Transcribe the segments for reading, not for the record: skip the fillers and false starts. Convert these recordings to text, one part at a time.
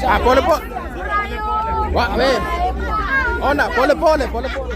Ah, pole pole. A ver. Ona, pole pole, pole pole.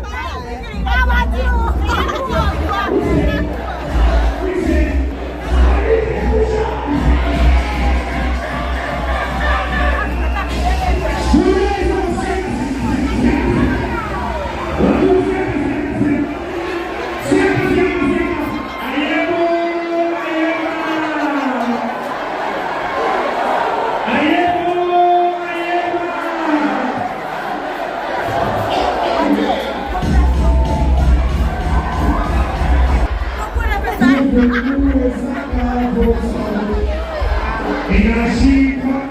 Inashikwa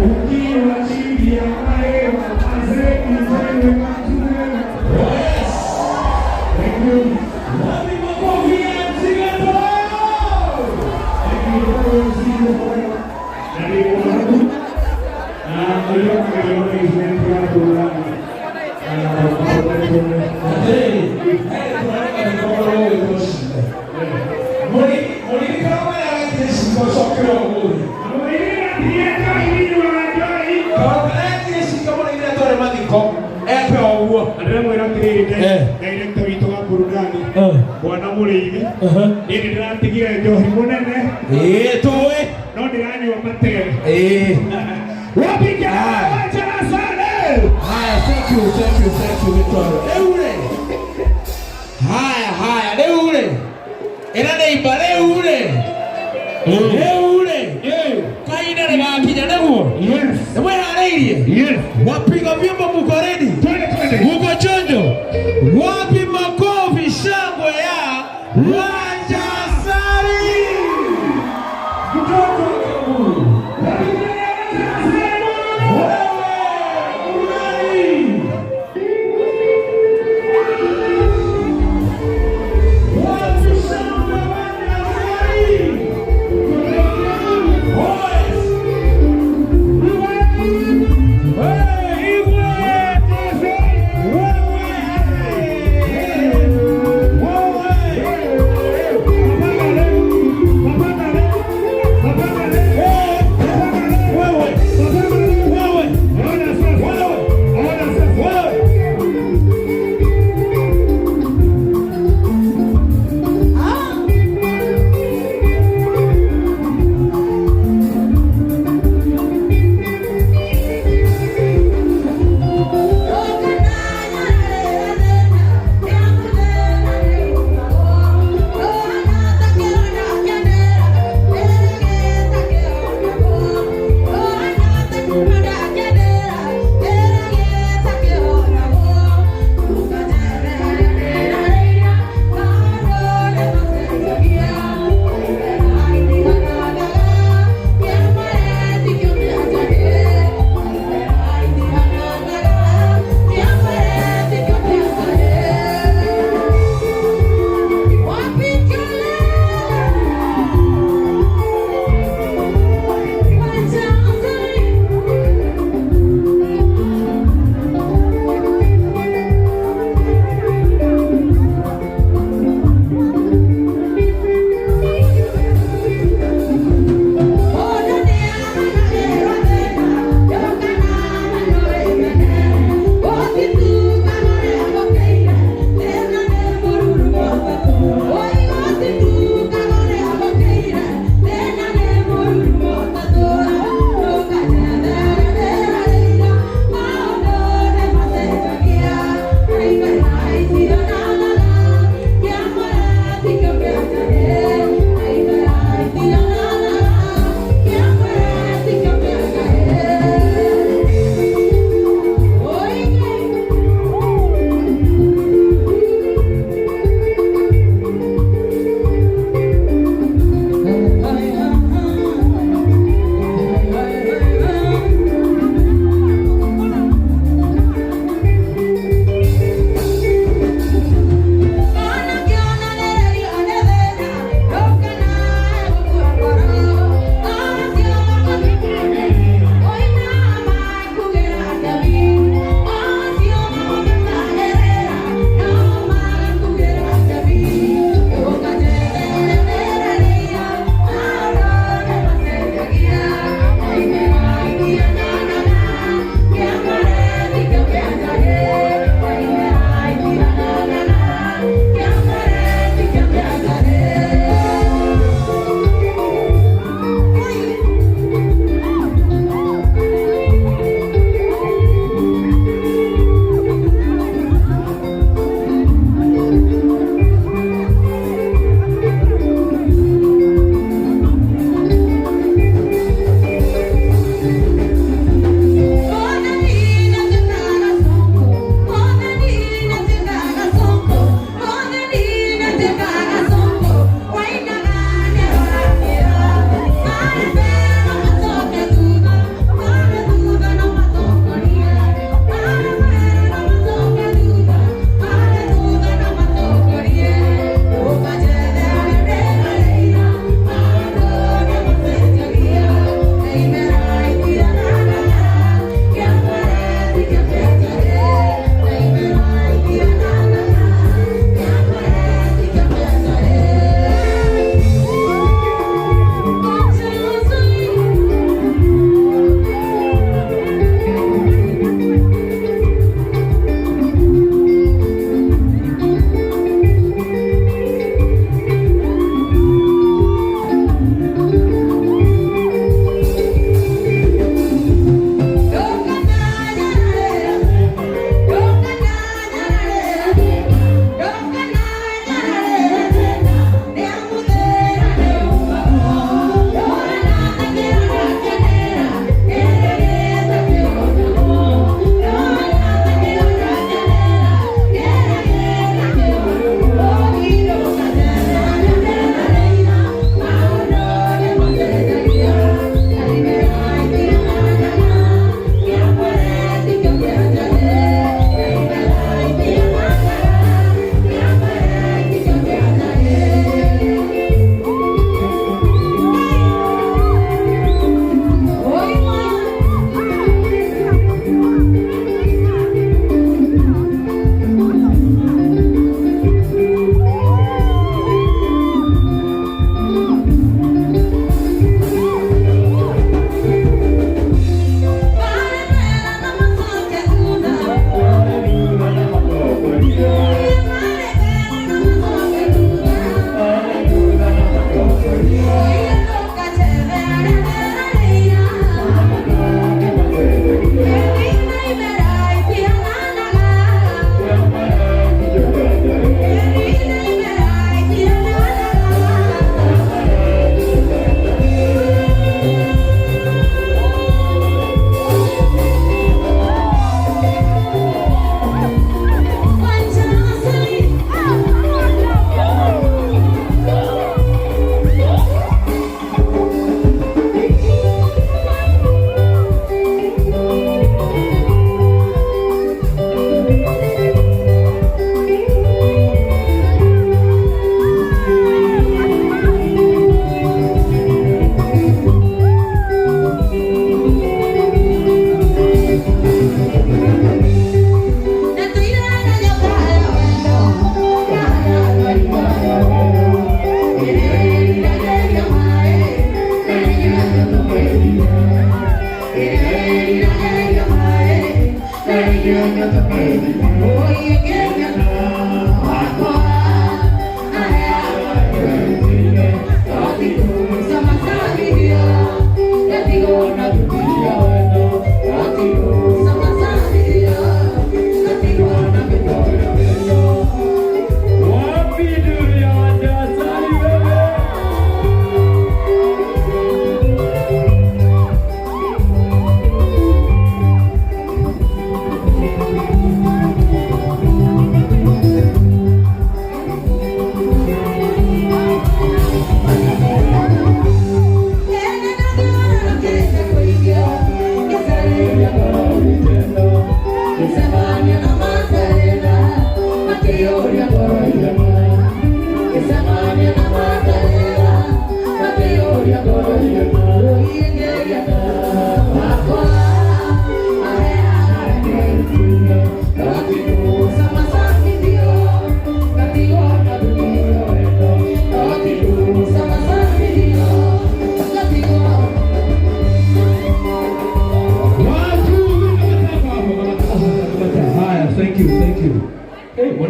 ukiwa chini ya mahewa Ndĩramwĩra atĩrĩrĩ, director witũ wa burudani, bwana Mũrĩithi, niĩ nĩ ndĩratigire njohi mũnene. Ĩĩ, tũĩ. No ndĩranyua matere. Ĩĩ. Wapiga Wanjarasani. Haya, thank you, thank you, thank you, Gĩtwaro. Rĩu rĩ, haya haya, rĩu rĩ, ĩra neighbor, rĩu rĩ, rĩu rĩ, kahinda nĩ gakinya nĩguo. Yes. Nĩ mwĩharĩirie? Yes. Wapiga vyombo muko ready? Twende, twende. Muko chonjo? Wapi makofi shangwe ya Wanjasari? Kutoka Kiambu. Wewe, unani? Wapi shangwe Wanjasari? Boys. Hey, Igwe!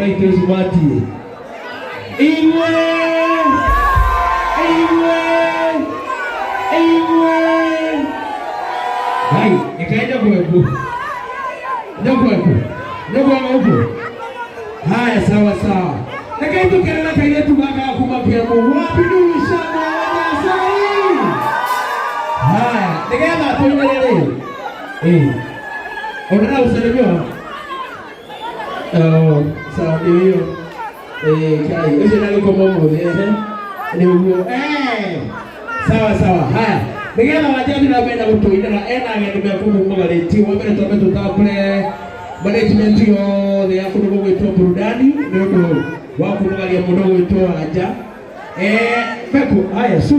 itũ cumati igwe igwe igwe ngai ikaenda kweku nyokweku nyokwangu haya sawa sawa nakaitukerera kairetu gaka kuma kiambu wapi ndurusha mwana haya nigetha tuinĩre rĩ eh unataka kusalimiwa oh sawa ndio hiyo eh kai ucio nagĩkoma ũmũthĩ ehe nĩguo eh sawa sawa haya nigetha wanjathi na mbere na gũtũinĩra ena ageni mekũmumugarĩtie wa mbere twambe tũtambũre management yothe ya kũndũ gũgwĩtwo burudani nĩ ũndũ wa kumugaria mũndũ gũgwĩtwo wanja eh Beko haya su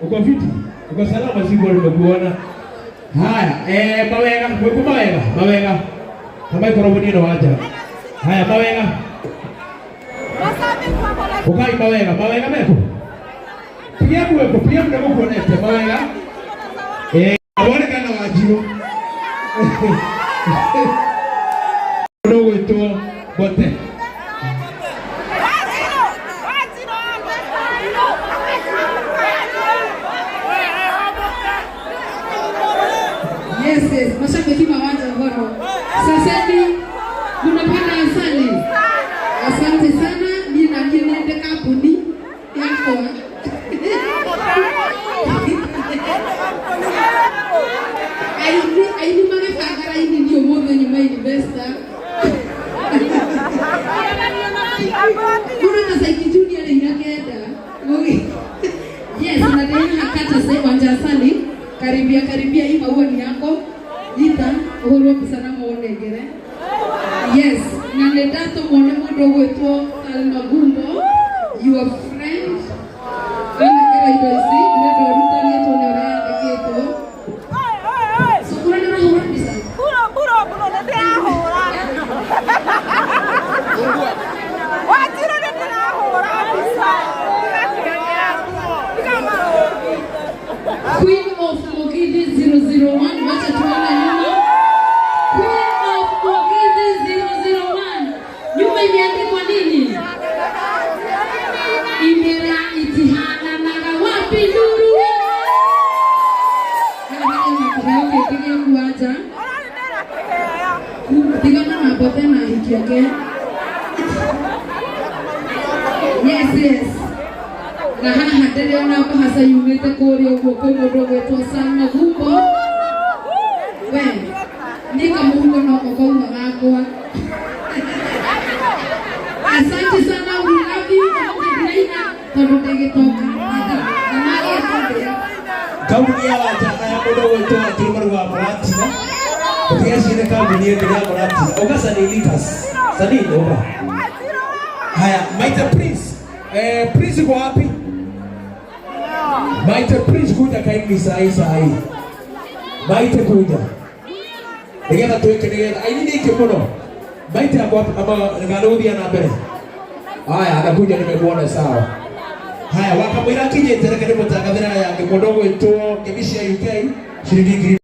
uko fiti uko salama siku nimekuona haya eh mawega mwiku mawega mawega kama iko robo nino wanja haya mawega ukai mawega mawega meko pia mweko pia mnamukuonete mawega eh wonekana wanjiru mũndũ ũgwĩtwo Bote Yes, yes. Mashabiki mawanja horo. Saseni munapenda asali. Asante sana ni na niĩ nende kambuni yakwa. Aini aini magĩbanga raini ni ũmũthĩ nyuma investor. Kuna na Saiki Junior nĩ kenda. Yes, na ndĩna kata sasa wanja asali. Karibia karibia, hii maua ni yako. Ita uhurwo mbica na mũnengere. Yes, na nĩ ndatũmwo nĩ mũndũ ũgwĩtwo Salma Gumbo, your friend. Anengera indo ici, ndĩrenda ũrutanie tuone ũrĩa yandĩkĩtwo. Sukura nĩ ũrahũra mbica? Queen of Mugithi 001, wacha tuone nyuma. Queen of Mugithi 001. Nyuma imeandikwa nini? Imera itihananaga wapi nuru? Haha ena kĩheo gĩkĩ gĩaku wanja. Tigana na Bote na ahiki ake. Yes, yes. Na haha ndĩrĩona bahaca yumĩte kũrĩa ũguo kwĩ mũndũ ũgwĩtwo Salma Gumbo. We, niĩ kamũhuko noko kauma gakwa. Asante sana, we love you. Ũmũthĩ ndiraina tondũ ndĩ gĩtonga. Na magĩa kũndĩa. Kambuni ya wajana ya mũndũ ũgwĩtwo Wanjiru Maruga wa Mũratina ũtigacire kambuni ĩngĩ ya Mũratina ũka Sanii Likas Sanii ũka haya Maite Prince eh Prince uko wapi Maite Prince kuja kaini sahi sahi Maite kuja nigetha twike nigetha aini nĩ mũno Maite ako wapi ama ngano gũthiĩ na mbere haya anakuja nimekuona sawa haya wakamwĩra akinyĩte reke ndĩmũtangathĩra yangĩ mũndũ ũgwĩtwo Ngemi cia UK ciringi 10,000.